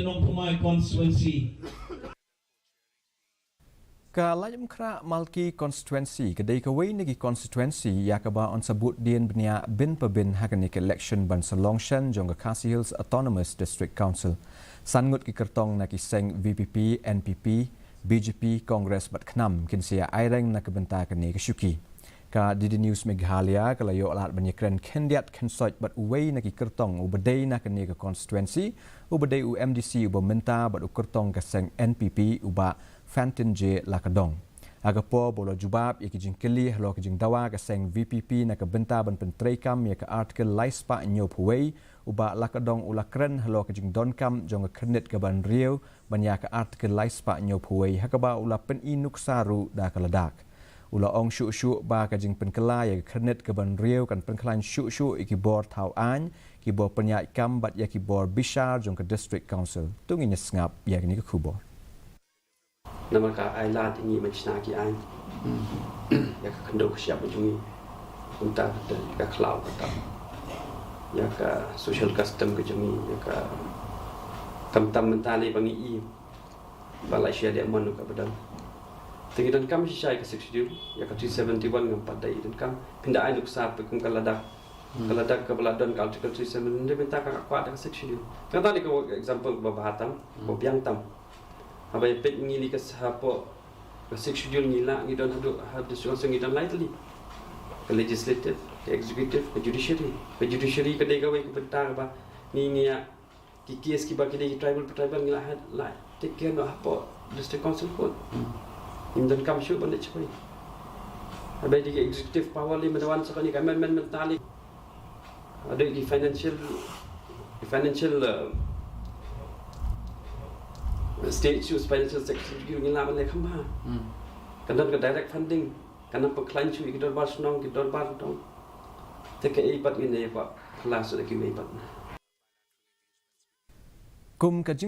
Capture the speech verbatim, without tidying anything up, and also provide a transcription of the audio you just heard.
Nongthymmai constituency. Ka Laitumkhrah Malki constituency ka dei kawei na ki constituency ïa kaba yn sa bud dien bniah bin pa bin ha kane ka election ban sa long shen jong ka Khasi Hills Autonomous District Council. San ngut ki kyrtong na ki seng V P P, N P P, B J P, Congress bad KHNAM kin sa ïa aireng na ka bynta kane ka shuki. Ka D D News Meghalaya ka la ïoh lad ban ïakren khyndiat khynsoit bad uwei na ki kyrtong uba dei na kane ka constituency, uba dei u M D C uba mynta bad u kyrtong ka seng N P P, u Bah Fantin J Lakadong. Ha ka por ba u la jubab ïa ki jingkylli halor ka jingdawa ka seng V P P na ka bynta ban pyntreikam ïa ka Article lai spah hynñiewphew wei, u Bah Lakadong u la kren halor ka jingdonkam jong ka khyrnit kaba hynriew ban ïa ka Article lai spah hynñiewphew wei, ha kaba u la pyni nuksa ruh da ka Ladakh. U la ong shuh shuh ba ka jingpynkylla ïa ka khyrnit kaba hynriew kan pynkhlaiñ shuh shuh ïa ki bor thaw aiñ, ki bor pynïaid kam bad ïa ki bor bishar jong ka District Council. To ngin ïa sngap ïa kane ka khubor. Namar ka ai lad ïa ngi ban shna ki aiñ ïa ka khyndew ka shyiap ka jong ngi, kumta ka khlaw kata, ïa ka social custom ka jong ngi, ïa ka, khamtam mynta lei ba ngi i ba la shu ïa dei mon ka ba don. Te ngi donkam shisha ïa ka Sixth Schedule, ïa ka three seventy-one ngam pat da i donkam. Phin da ai nuksa phi kum ka Ladakh. Ka Ladakh kaba la don ka Article three seventy-one, mynta ka kwah da ka Sixth Schedule. Kata dei ka example ba bha tam, ba biang tam. Haba ïa peit ngi lei ka sa hapoh ka Sixth Schedule ngi la, ngi don haduh ha District Council ngi don lai tylli. Ka legislative, ka executive, ka judiciary. Ka judiciary ka dei kawei ka bynta kaba ngi, ngi ïa ki case kiba ki dei tribal pa tribal ngi la ha, la take care noh hapoh District Council Court. Ngim donkam shuh ban leit shakri. Haba dei ki executive power lei mynta wan sa kane ka amendment mynta lei. Haba dei ki financial, ki financial, uh, state issues, financial sector ngi la ban leh kham bha. Kan don ka direct funding, kan nang pynkhlaiñ shuh ïa ki dorbar shnong, ki dorbar dong. Te kaei pat ngin ïa kwah kylla shuh da kiwei pat. Kum ka jing